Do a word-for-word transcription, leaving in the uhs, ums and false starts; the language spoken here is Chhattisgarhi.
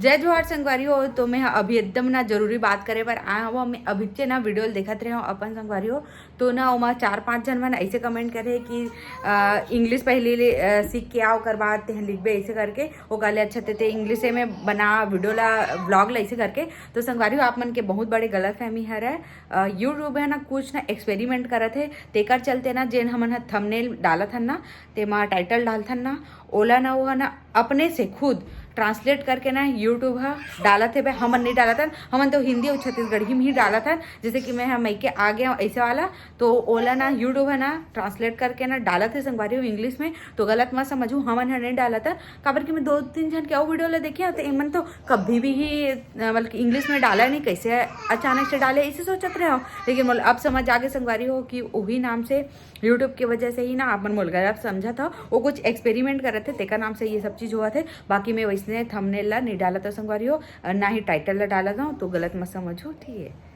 जय जोहार संगवारी हो। तो मैं अभी एकदम ना जरूरी बात करे बर आए हूँ। मैं अभी से ना वीडियो देखत रहे हूँ अपन संगवारी हो, तो ना ओमा चार पांच झन मन ऐसे कमेंट करे कि इंग्लिश पहले ले, आ, सीख के आओ, ओकर बाद तेहन लिखबे ऐसे करके। वो कहले अच्छा ते, ते इंग्लिश में बना वीडियो ला, ब्लॉग ला ऐसे करके। तो संगवारी हो, आप मन के बहुत बड़े गलत फहमी हरे। यूट्यूब है ना कुछ ना एक्सपेरिमेंट करत है, तेकर चलते ना जेन हमन ह थंबनेल डालत हन ना, तेमा टाइटल डालथन ना, ओला ना वो है ना अपने से खुद ट्रांसलेट करके ना यूट्यूब ह डालत है। भाई हमन नहीं डालत हन, हमन तो हिंदी और छत्तीसगढ़ी में ही डालत हन। जैसे कि मैं ह मइके आ गया ऐसे वाला, तो ओला ना यूट्यूब है ना ट्रांसलेट करके ना डालत है संगवारी हो इंग्लिश में। तो गलत मत समझू, हमन ह नहीं डालत हन, काबर कि मैं दो तीन झन के अउ वीडियो ला देखे हव, तो एमन तो कभी भी ही अ, मतलब कि इंग्लिश में डाला नहीं, कैसे अचानक से डाले ऐसे सोचत रहे हो। लेकिन मोला अब समझ आगे संगवारी हो कि वही नाम से यूट्यूब की वजह से ही ना आप मन मोला गलत समझत हो। वो कुछ एक्सपेरिमेंट करत है, तेकर नाम से ये सब चीज हुआ थे। बाकी मैं वैसने थंबनेल ला नहीं डालत हूँ संगवारी हो, और ना ही टाइटल ला डालत हूँ, तो गलत मत समझो, ठीक है।